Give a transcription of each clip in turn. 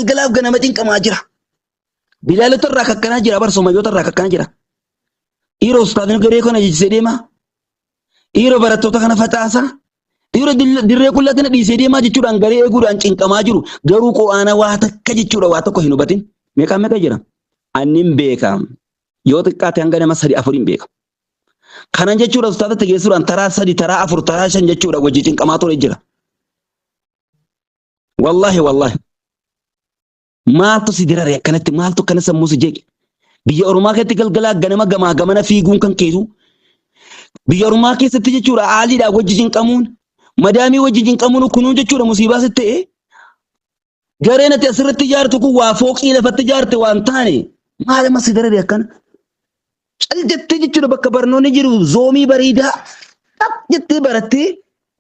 galgalaaf ganama cinqamaa jira. Bilaalota irraa kakkanaa jira bar somayyoota irraa kakkanaa jira. Dhiiroo ustaazni garee kana jijjisee deema. Dhiiroo barattoota kana facaasa. Dhiiroo dirree qullaa tana dhiisee deemaa jechuudhaan garee eeguudhaan cinqamaa jiru. Garuu qur'aana waa takka jechuudha waa tokko hin hubatin. Meeqaan meeqa jira? Annin beeka. Yoo xiqqaate hanga nama sadi afuriin beeka. Kanan jechuudha ustaazatti geessuudhaan taraa sadi taraa afur taraa shan jechuudha wajji cinqamaa ture jira. Wallaahi wallaahi. Maaltu si dirare akkanatti maaltu akkana sammuu si jeeqe? Biyya ormaa keessatti galgalaa ganama gamaa gamana fiiguun kan keetu biyya ormaa keessatti jechuudha aaliidhaa wajji cinqamuun madaamii wajji cinqamuun kunuun jechuudha musiibaa sitti ta'e gareen ati asirratti ijaartu kun waa fooqii lafatti ijaarte waan taane maal amma si darare akkana? Cal jettee jechuudha bakka barnoonni jiru zoomii bareedaa xap jettee barattee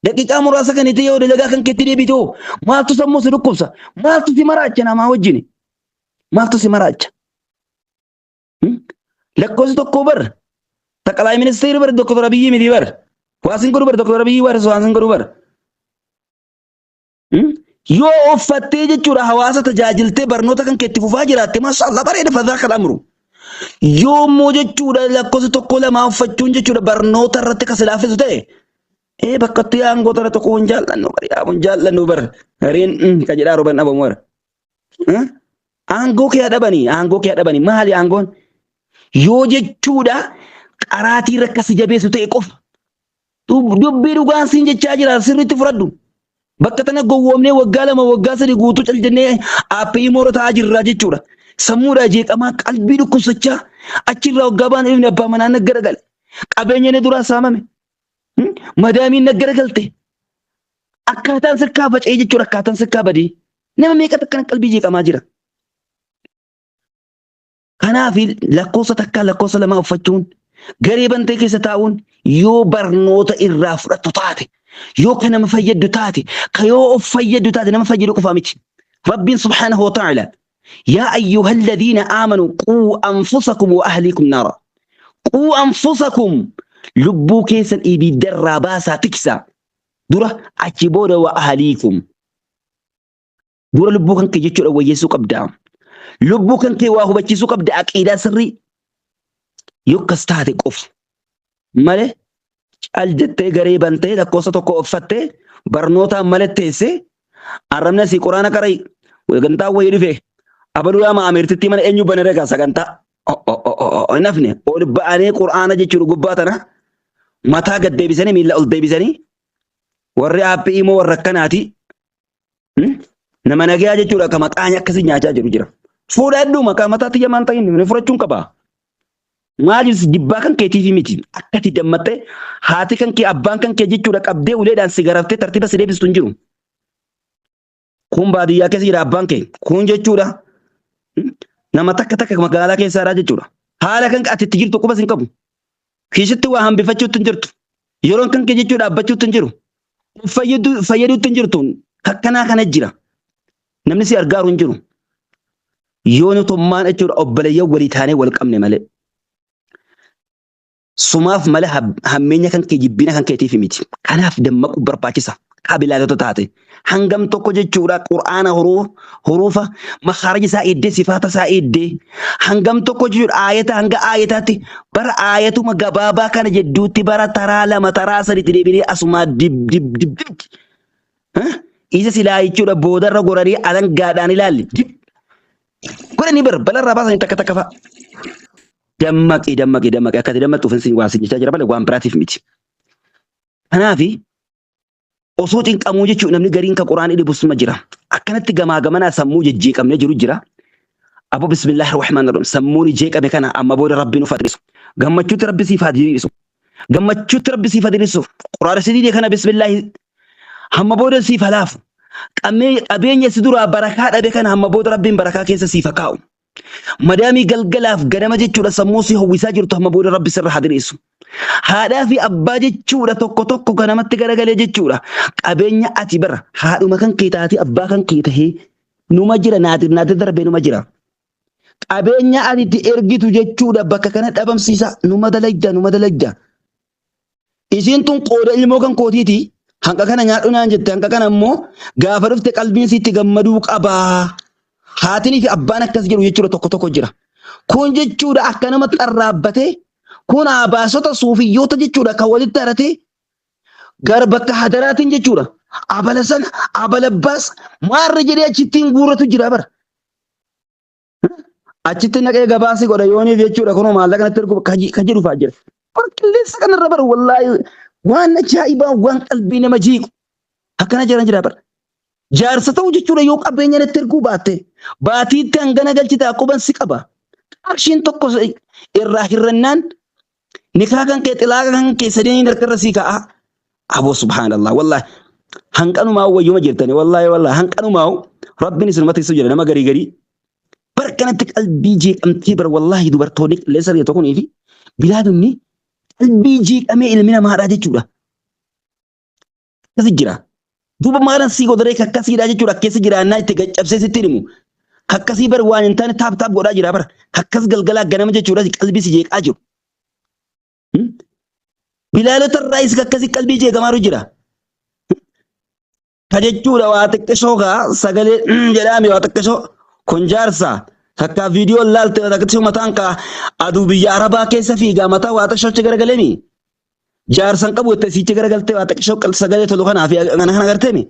daqiiqaa muraasa kan itti yoo dalagaa kan keetti deebitoo maaltu sammuu si dhukkubsa maaltu si maraacha namaa wajjin maaltu si maraacha. Lakkoofsi tokko bar taqalaa ministeerri bar Doktor Abiyyi miti bar waasin godhu bar Doktor Abiyyi waasin godhu bar. Yoo uffattee jechuudha hawaasa tajaajiltee barnoota kan keetti fufaa jiraatte maashaallah bareeda fadhaa kan amru. Yoo immoo jechuudha lakkoofsa tokko lamaa uffachuun jechuudha barnoota irratti kan silaafisu ta'e ee bakka itti aangoo tana tokko hin jaallannu bari hin jaallannu bar gareen kan jedhaa roban dhabamu bara. Aangoo kee dhabanii aangoo kee dhabanii maali aangoon? Yoo jechuudha qaraatii irra akkasi jabeessu ta'e qofa Dubbii dhugaan siin jechaa jira sirriitti fudhadhu. Bakka tana gowwoomnee waggaa 2 waggaa 3 guutuu cal jennee aappii moora ta'aa jirra jechuudha. Sammuudhaa jeeqamaa qalbii dhukkubsachaa achirraa waggaa baana dhufne abbaa manaa na garagale. Qabeenya inni duraa saamame. Madaamiin na garagalte. Akkaataan sirkaa faca'ee jechuudha akkaataan sirkaa badee. Nama meeqatu akkana qalbii jeeqamaa jira. Kanaaf lakkoofsa takkaa lakkoofsa lamaa uffachuun garee bantee keessa taa'uun yoo barnoota irraa fudhattu taate yoo kan nama fayyaddu taate ka yoo of fayyaddu taate nama fayyadu qofaa miti. Rabbiin subhaanahu wa ta'ala yaa ayyuhalladhiina aamanu quu anfusakum wa ahliikum naara. Quu anfusakum lubbuu keessan ibiddarraa baasaa tiksaa dura achi booda wa ahliikum. Dura lubbuu kan kee jechuudha wayyeessuu qabda. Lubbuu kan kee waa hubachiisuu qabda aqiidaa sirrii. Yoo akkas taate qofa malee cal jettee garee bantee lakkoofsa tokko uffattee barnootaan malee teessee arrabni asii quraana qara'i sagantaa wayii dhufe abaluu yaama ameertittii mana eenyu bane regaa sagantaa hin hafne ol ba'anii quraana jechuudha gubbaa tana mataa gad deebisanii miila ol deebisanii warri aappii immoo warra akkanaati. Nama nagayaa jechuudha akka maqaa akkasii nyaachaa jiru jira. Fuudhadhu maqaa mataa tiyya maan ta'in ni fudhachuun qaba. Maaliif jibbaa kan keetiif miti akkati dammattee haati kan kee abbaan kan kee jechuudha qabdee uleedhaan si garaftee tartiiba si deebistu hin jiru. Kun baadiyyaa keessa jira abbaan kee kun jechuudha nama takka takka magaalaa keessaadhaa jechuudha. Haala kan ati itti jirtu qubas hin qabu. Kiisitti waa hambifachuutti hin jirtu. Yeroon kan kee jechuu dhaabbachuutti hin jiru. Fayyaduutti hin jirtu. Kakkanaa kana jira. Namni si argaaru hin jiru. Yoo nutummaan jechuudha obboleeyyan walii taanee wal qabne malee. Sumaaf malee hammeenya kan kee jibbina kan keetiif miti. Kanaaf dammaquu barbaachisa. Kabilaatota taate. Hangam tokko jechuudha qur'aana huruufa makaaraja isaa eeddee sifaata isaa eeddee hangam tokko jechuudha aayata hanga aayataatti bara aayatuma gabaabaa kana jedduutti bara taraa lama taraa sadiitti deebinee asumaa dib dib dib dib isa silaa jechuudha boodarra goranii alangaadhaan ilaalli dib godhanii bara balarraa baasanii takka takka fa'a. Dammaqi dammaqi dammaqi akka ati dammaqxuuf isin waa sin jechaa jira malee waan biraatiif miti. Kanaafi Osoo cinqamuu jechuun namni gariin ka quraanii dhibu suma jira. Akkanatti gamaa gamanaa sammuu jejjeeqamnee jiru jira. Aboo bismillaahi rahmaan rahim sammuun jeeqame kana amma booda rabbi nuuf haa diriirsu. Gammachuutti rabbi siif haa diriirsu. Gammachuutti rabbi siif haa diriirsu. Quraana si dide kana bismillaahi hamma booda siif haa laafu. Qabeenya si duraa barakaa dhabe kana hamma booda rabbiin barakaa keessa siif haa kaa'u. Madaamii galgalaaf ganama jechuudha sammuu si hawwisaa jirtu hamma booda rabbi sirra haa diriirsu. Haadhaa fi abbaa jechuudha tokko tokko ganamatti garagalee jechuudha. Qabeenya ati bara haadhuma kan kee taatee abbaa kan kee tahee numa jira naatir naatir darbee numa jira. Qabeenya ati itti ergitu jechuudha bakka kana dhabamsiisa numa dalagda numa dalagda. Isiin tun qooda ilmoo kan kootiiti. Hanqa kana nyaadhu naan jette hanqa kana immoo gaafa dhufte qalbiin sitti gammaduu qabaa. Haatinii fi abbaan akkas jedhu jechuudha tokko tokko jira. Kun jechuudha akka nama xarraabbatee kun abaasota suufiyyoota jechuudha kan walitti haratee gara bakka hadaraatiin jechuudha. Abala sana abala baas maarra jedhee achittiin guuratu jira bara. Achitti naqee gabaasii godha yooniif jechuudha kunoo maallaqa natti ergu ka jedhu fa'aa jira. Bara qilleensa kanarra bara wallaahi waan ajaa'ibaa waan qalbii nama jiiqu akkana jiran jira bara. Jaarsa ta'uu jechuudha yoo qabeenya natti erguu baatte baatiitti hangana galchita quban si qaba. Qarshiin tokko irraa hirrannaan nikaa kan kee xilaaqa kan kee sadeen harkarra sii ka'a. Aboo subhaanallah wallahi hanqanumaa wayyuma jirtani wallahi wallahi hanqanumaa rabbiin isinuma tiksu jira nama garii garii. Bar kanatti qalbii jeeqamtee bar wallahi dubartoonni qilleensa argatu kunii fi bilaadonni qalbii jeeqamee ilmi namaadhaa jechuudha. Akkasi jira. Duuba maalan sii godharee kakkasiidhaa jechuudha keessa jiraannaa itti gaccabsee sitti himu. Kakkasii bar waan hin taane taap taap godhaa jira bar. Kakkas galgalaa ganama jechuudha qalbii si jeeqaa jiru. Bilaalota irraa isa kakkasii qalbii jeeqamaaru jira. Ka jechuudha waa xiqqishoo kaa sagalee jedhaame waa xiqqishoo kun jaarsa takkaa viidiyoo laalte waa xiqqishoo mataan kaa aduu biyya arabaa keessa fiigaa mataa waa xiqqishoo achi garagaleemi. Jaarsan qabu itti siichi garagaltee waa xiqqishoo sagalee tolu kanaa fi kana kana agarteemi.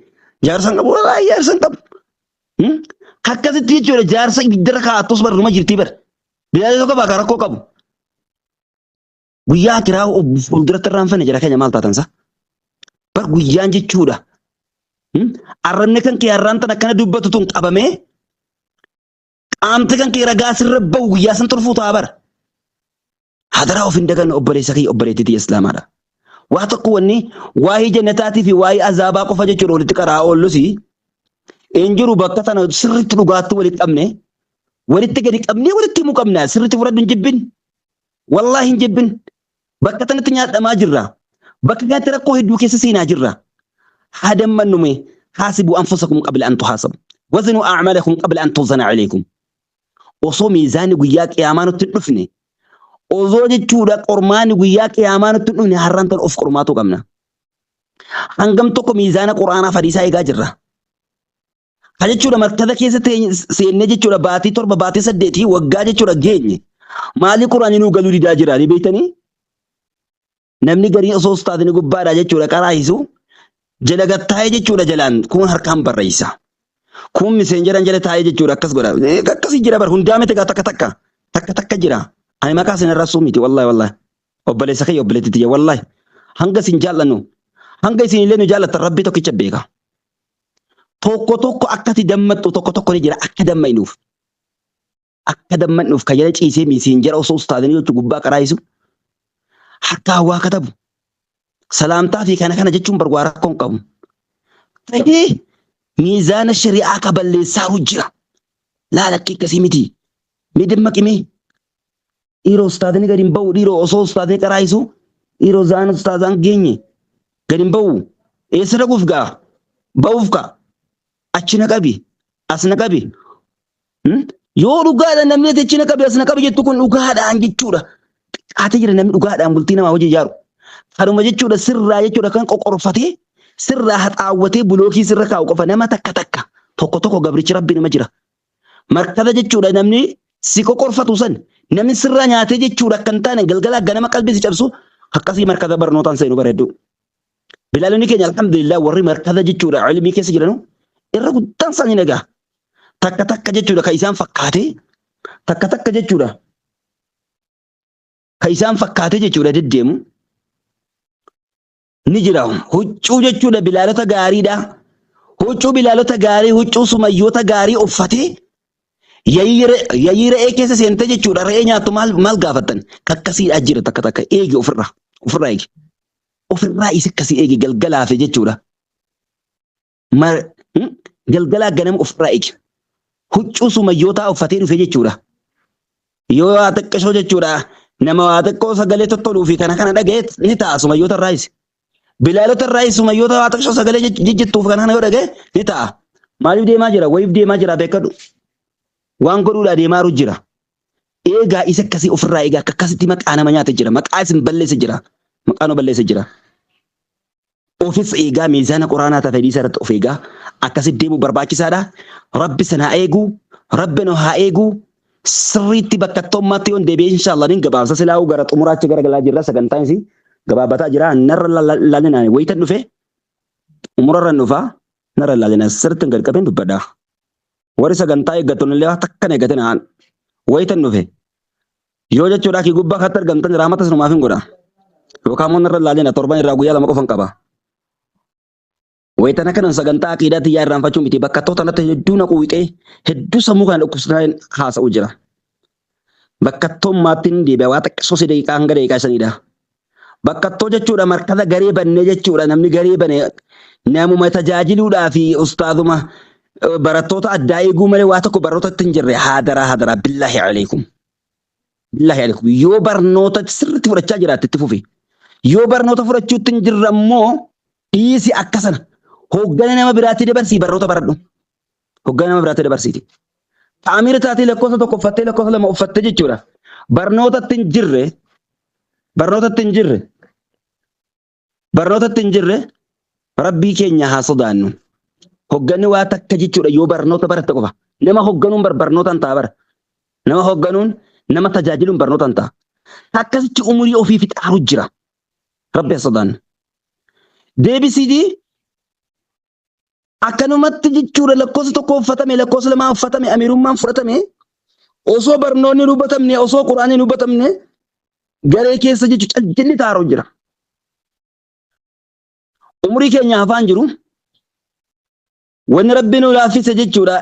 Jaarsan qabu wallaahi jaarsan qabu. Akkasitti jechuudha jaarsa ibiddarra kaa'attus barnuma jirtii bar. Bilaalota tokko bakka rakkoo qabu. Guyyaa akiraa fuulduratti irraanfanne jira keenya maal taatan sa? Bar guyyaan jechuudha. Arrabni kan kee har'aan tan akkana dubbatu tun qabamee qaamti kan kee ragaa sirra bahu guyyaa san turfuu ta'a bara. Hadaraa of hin daganne obboleessa kiyya obboleettii tiyya islaamaadha. Waa tokko wanni waa'ee jannataatii fi waa'ee azaabaa qofa jechuudha walitti qaraa oollusi. Hin jiru bakka tana sirriitti dhugaatti walitti qabne walitti gadi qabnee walitti himuu qabna sirriitti fudhadhu hin jibbin. Wallaahi hin jibbin. Bakka tanatti nyaadhamaa jirra. Bakka kanatti rakkoo hedduu keessa seenaa jirra. Haa dammannu mee haasibu anfusakum qabla an tuhaasabu. Wazinu a'malakum qabla an tuzana alaykum. Osoo miizaanni guyyaa qiyaamaa nutti hin dhufne osoo jechuudha qormaanni guyyaa qiyaamaa nutti hin dhufne har'aan tan of qormaatuu qabna. Hangam tokko miizaana quraanaa fadhiisaa eegaa jirra. Ka jechuudha markaza keessa seennee jechuudha baatii 7 baatii 8 waggaa jechuudha geenye. Maalii quraanni nuu galuu didaa jira ni beektanii? Namni gariin osoo ustaazni gubbaadha jechuudha qaraahisu jala gattaa'ee jechuudha jalaan kun harkaan barreessa. Kun miseenjaran jala taa'ee jechuudha akkas godha. Akkasii jira bar hundaa miti gaa takka takka takka takka jira. Ani maqaa isin irraa miti wallahi wallahi. Obboleessa kiyya obboleetti tiyya wallahi. Hanga isin jaallannu hanga isin illee nu jaallattan rabbii tokkicha beeka. Tokko tokko akkati dammaxxu tokko tokko ni jira akka dammaynuuf. Akka dammadhuuf kan jala ciisee miisiinjara osoo ustaazanii jechuun gubbaa qaraayisu harkaa waa katabu. Salaamtaa fi kana kana jechuun bar waa rakkoon qabu. Ta'ee miizaana shari'aa ka balleessaaru jira. Laala akki akkasii miti. Mee dammaqi mee. Dhiiroo ustaazanii gadi hin ba'u dhiiroo osoo ustaazanii qaraayisu dhiiroo zaan ustaazaan geenye gadi hin ba'u. Eessa dhaquuf gaa? Ba'uuf kaa. Achi na qabi. As na qabi. Yoo dhugaadhaan namni ati achi na qabi as na qabi jettu kun dhugaadhaan jechuudha. Xiqqaatee jira namni dhugaadhaan bultii namaa hojii ijaaru. Kanuma jechuudha sirraa jechuudha kan qoqorfatee sirraa haxaawwatee bulookii sirra kaa'u qofa nama takka takka tokko tokko gabrichi rabbi nama jira. Markaba jechuudha namni si qoqorfatu san namni sirraa nyaatee jechuudha akka hin taane galgalaa ganama qalbii si cabsu akkasii markaza barnootaan seenu bareedduu. Bilaalonni keenya alhamdulillah warri markaza jechuudha ilmii keessa jiranu irra guddaan isaanii nagaa. Takka takka jechuudha kan isaan fakkaatee takka takka jechuudha kan isaan fakkaatee jechuudha deddeemu ni jira. Huccuu jechuudha bilaalota gaariidha. Huccuu bilaalota gaarii huccuu sumayyoota gaarii uffatee yayii re'ee keessa seentee jechuudha re'ee nyaattu maal maal gaafattan kakkasiidhaa jira takka takka eegi ofirraa ofirraa eegi. Ofirraa isa akkasii eegi galgalaafe jechuudha. Galgalaa ganama ofirraa eegi. Huccuu sumayyootaa uffatee dhufe jechuudha. Yoo waa xiqqishoo jechuudha. Nama waa xiqqoo sagalee tottoluu fi kana kana dhaga'e ni ta'a sumayyoota irraayis. Bilaalota irraayis sumayyoota waa xiqqishoo sagalee jijjittuuf kana kana yoo dhaga'e ni ta'a. Maaliif deemaa jira? Wayiif deemaa jira beekadhu. Waan godhuudhaa deemaaru jira. Eegaa isa akkasii ofirraa eegaa akka akkasitti maqaa nama nyaate jira. Maqaa isin balleesse jira. Maqaa nu balleesse jira. Ofis eegaa miizaana quraanaa ta'a fedhii irratti of eegaa. Akkasitti deemuu barbaachisaadha. Rabbi sana haa eegu. Rabbi nu haa eegu. Sirriitti bakka tokkummaatti yoon deebi'ee inshaallah nin gabaabsa silaa'uu gara xumuraatti gara galaa jirra sagantaan isii gabaabataa jira. Narra laalinaan wayitan dhufe xumurarra dhufa narra laalinaan sirriitti gad qabeen dubbadha. Warri sagantaa eeggattoon illee takka hin eeggatin wayitan dhufe yoo jechuudha kii gubbaa katti argamtan raamata sinumaaf hin godha. Yookaan immoo narra laalina torban irraa guyyaa 2 qofan qaba. Wayitana kanan sagantaa aqiidaa tiyyaa irraanfachuu miti bakka too tanatti hedduu na quuqee hedduu sammuu kana dhukkubsataa haasa'u jira. Bakka tommaatti hin deebi'a waa xiqqisoo si daqiiqaa hanga daqiiqaa shaniidha. Bakka too jechuudha markaza garee bannee jechuudha namni garee bane namuma tajaajiluudhaa fi ustaazuma barattoota addaa eeguu malee waa tokko barnootatti hin jirre haadaraa haadaraa billaahi alaikum. Billaahi alaikum yoo barnoota sirriitti fudhachaa jiraatte itti fufi. Yoo barnoota fudhachuutti hin jirre ammoo dhiisi akka sana hoggana nama biraatti dabarsii barnoota baradhu. Hoggana nama biraatti dabarsiiti. Ta'amiira taatee lakkoofsa 1 uffattee lakkoofsa 2 uffattee jechuudha. Barnootatti hin jirre barnootatti hin jirre barnootatti hin jirre rabbii keenya haa sodaannu. Hogganni waa takka jechuudha yoo barnoota baratte qofa. Nama hogganuun bar barnootaan ta'a bara. Nama hogganuun nama tajaajiluun barnootaan ta'a. Akkasitti umurii ofii fixaaru jira. Rabbi haa sodaannu. Deebisiitii akkanumatti jechuudha lakkoofsa 1 uffatame lakkoofsa 2 uffatame amiirummaan fudhatame osoo barnoonni hin hubatamne osoo quraanni hin hubatamne garee keessa jechu caljilli taaru jira. Umurii keenya afaan jiru wanni rabbi nu laaffise jechuudha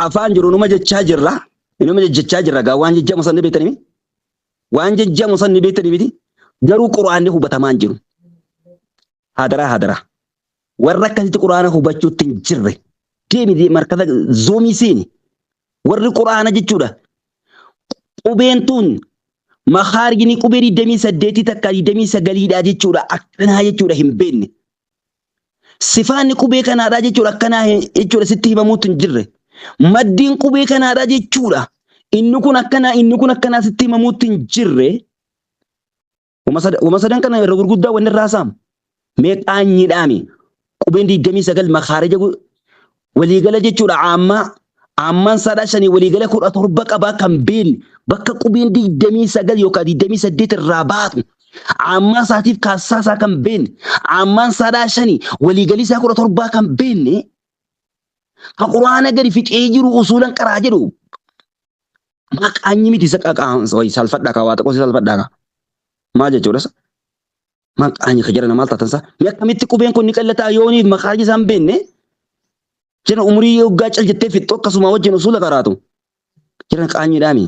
afaan jiru numa jechaa jirra numa jechaa jirra gaa waan jejjamu san ni beektanii waan jejjamu san ni beektanii miti garuu quraanni hubatamaa hin jiru. Hadaraa hadaraa. Warra akkasitti quraana hubachuutti hin jirre deemi markaza zoomii seeni. Warri quraana jechuudha. Qubeen tun makaarijni qubee 28 takka 29dha jechuudha. Akkanaa jechuudha hin beekne. Sifaanni qubee kanaadha jechuudha akkanaa jechuudha sitti himamuutti hin jirre. Maddiin qubee kanaadha jechuudha. Inni kun akkanaa inni kun akkanaa sitti himamuutti hin jirre. Wama sadan kana irra gurguddaa wanni irraa saamu. Mee qaanyiidhaami. Qubeen 29 makaarija waliigala jechuudha aammaa. Aammaan saadhaa shanii waliigala 17 qabaa kan beekne bakka qubeen 29 yookaan 28 irraa baatu. Aammaa isaatiif kaassaa isaa kan beekne. Aammaan saadhaa shanii waliigalii isaa 17 kan beekne. Ka quraana gadi fixee jiru usuulan qaraa jedhu Maqaanyi miti isa qaqaansa wayi salfadhaa kaa waa xiqqoo si salfadhaa kaa. Maal jechuudha isa? Maqaanyi ka jedhan maal taatan isaa? Mee akkamitti qubeen kun ni qallataa yooniif maqaa isaan beekne? Jedhan umurii yoggaa cal jettee fixxu akkasuma wajjin usuula qaraatu. Jedhan qaanyiidhaami.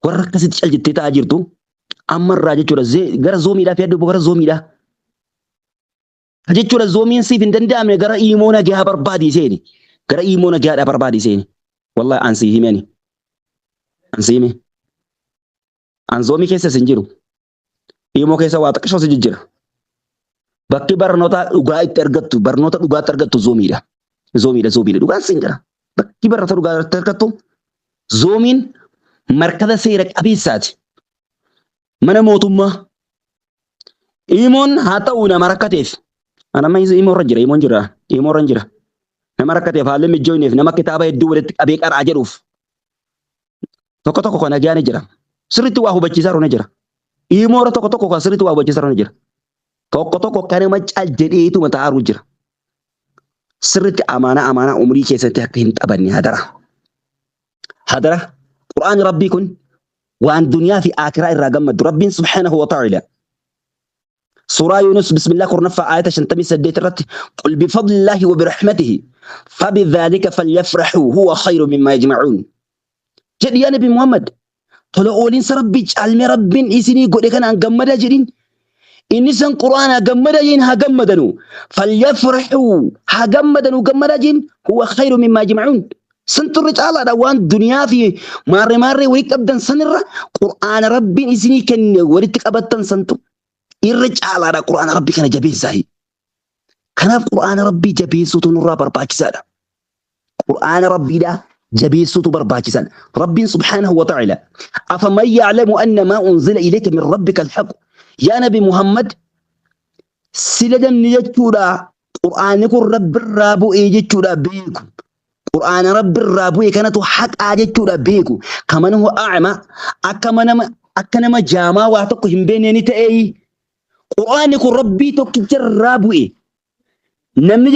Warra akkasitti cal jettee taa'aa jirtu ammarraa jechuudha gara zoomiidhaa fi adduu gara zoomiidhaa. Jechuudha zoomiin siif hin danda'amne gara iimoo nagayaa barbaadii seeni. Gara iimoo nagayaadhaa barbaadii seeni. Wallahi an sii hime ani. An sii hime. An zoomii keessa sin jiru. Iimoo keessa waa xiqqishoo si jijjira. Bakki barnoota dhugaa itti argattu barnoota dhugaa itti argattu zoomiidha. Zoomiidha zoomiidha dhugaan sin jira. Bakki barnoota dhugaa itti argattu zoomiin markaza seera qabeessaati. Mana mootummaa Imoon haa ta'u nama rakkateef. An amma imoo irra jira, imoon jira, imoo irra jira. Nama rakkateef haalli mijjooyneef nama kitaaba hedduu walitti qabee qaraa jedhuuf. Tokko tokko kan nagaa ni jira. Sirriitti waa hubachiisaa jiru ni jira. Imoo irra tokko tokko kan sirriitti waa hubachiisaa jiru ni jira. Tokko tokko kan nama cal jedheetuma taa'aa jira. Sirriitti amaanaa amaanaa umurii keessatti akka hin taphanne hadara. Hadara Qur'aanni Rabbii kun waan duniyaa fi aakiraa irraa gammaddu Rabbiin subhaanahu wa ta'ala Suuraa Yunus bismillah 10ffaa aayata 58 irratti qul bifadlillaahi wa birahmatihi fabidhaalika falyafrahuu huwa khayru mimmaa yajma'uun jedhi yaa Nabi Muhammad tola oolinsa Rabbii caalmee Rabbiin isinii godhe kanaan gammadaa jedhin inni san quraanaa gammadaa jedhin haa gammadanu falyafrahuu haa gammadanu gammadaa jedhin huwa khayru mimmaa yajma'uun Santu irra caalaadha waan duniyaa fi maarree maarree walitti qabdan sanirra qur'aana rabbiin isinii kenne walitti qabattan santu irra caalaadha qur'aana rabbii kana jabeessaa. Kanaaf qur'aana rabbii jabeessuutu nurraa barbaachisaadha. Qur'aana rabbiidha jabeessuutu barbaachisaadha. Rabbiin subhaanahu wa ta'ala afaman ya'lamu anna maa unzila ilayka min rabbika alhaq yaa nabi Muhammad sila namni jechuudha Qur'aanni kun Rabbirraa bu'ee jechuudha beeku. Qur'aana Rabbirraa bu'e kanatu haqaa jechuudha beeku. Kaman huwa a'ma akka nama akka nama jaamaa waa tokko hin beekne ni ta'ee. Qur'aanni kun Rabbii tokkicharraa bu'e. Namni